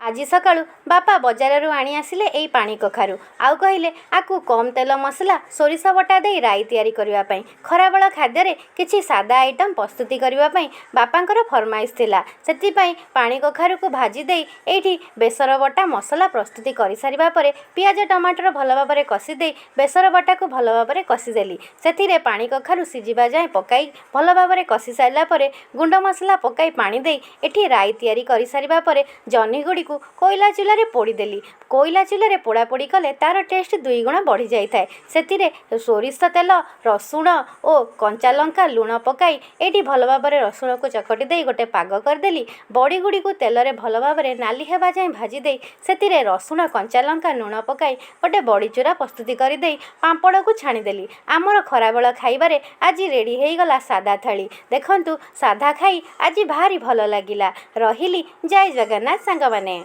ଆଜି ସକାଳୁ ବାପା ବଜାରରୁ ଆଣି ଆସିଲେ ଏଇ ପାଣି କଖାରୁ, ଆଉ କହିଲେ ଆକୁ କମ୍ ତେଲ ମସଲା ସୋରିଷ ବଟା ଦେଇ ରାଇ ତିଆରି କରିବା ପାଇଁ। ଖରାବେଳ ଖାଦ୍ୟରେ କିଛି ସାଦା ଆଇଟମ୍ ପ୍ରସ୍ତୁତି କରିବା ପାଇଁ ବାପାଙ୍କର ଫରମାଇଶ ଥିଲା। ସେଥିପାଇଁ ପାଣି କଖାରୁକୁ ଭାଜି ଦେଇ ଏଇଠି ବେସର ବଟା ମସଲା ପ୍ରସ୍ତୁତି କରିସାରିବା ପରେ ପିଆଜ ଟମାଟର ଭଲ ଭାବରେ କଷି ଦେଇ ବେସର ବଟାକୁ ଭଲ ଭାବରେ କଷିଦେଲି। ସେଥିରେ ପାଣି କଖାରୁ ସିଝିବା ଯାଏଁ ପକାଇ ଭଲ ଭାବରେ କଷି ସାରିଲା ପରେ ଗୁଣ୍ଡ ମସଲା ପକାଇ ପାଣି ଦେଇ ଏଠି ରାଇ ତିଆରି କରିସାରିବା ପରେ ଜହ୍ନି ଗୁଡ଼ିକୁ କୋଇଲା ଚୁଲାରେ ପୋଡ଼ିଦେଲି। କୋଇଲା ଚୁଲାରେ ପୋଡ଼ାପୋଡ଼ି କଲେ ତା'ର ଟେଷ୍ଟ ଦୁଇଗୁଣ ବଢ଼ିଯାଇଥାଏ। ସେଥିରେ ସୋରିଷ ତେଲ, ରସୁଣ ଓ କଞ୍ଚା ଲଙ୍କା, ଲୁଣ ପକାଇ ଏଇଠି ଭଲ ଭାବରେ ରସୁଣକୁ ଚକଟି ଦେଇ ଗୋଟେ ପାଗ କରିଦେଲି। ବଡ଼ି ଗୁଡ଼ିକୁ ତେଲରେ ଭଲ ଭାବରେ ନାଲି ହେବା ଯାଏଁ ଭାଜି ଦେଇ ସେଥିରେ ରସୁଣ, କଞ୍ଚା ଲଙ୍କା, ଲୁଣ ପକାଇ ଗୋଟେ ବଡ଼ିଚୁରା ପ୍ରସ୍ତୁତି କରିଦେଇ ପାମ୍ପଡ଼କୁ ଛାଣିଦେଲି। ଆମର ଖରାବେଳ ଖାଇବାରେ ଆଜି ରେଡ଼ି ହେଇଗଲା ସାଦା ଥାଳି। ଦେଖନ୍ତୁ, ସାଧା ଖାଇ ଆଜି ଭାରି ଭଲ ଲାଗିଲା। ରହିଲି, ଜୟ ଜଗନ୍ନାଥ ସାଙ୍ଗମାନେ।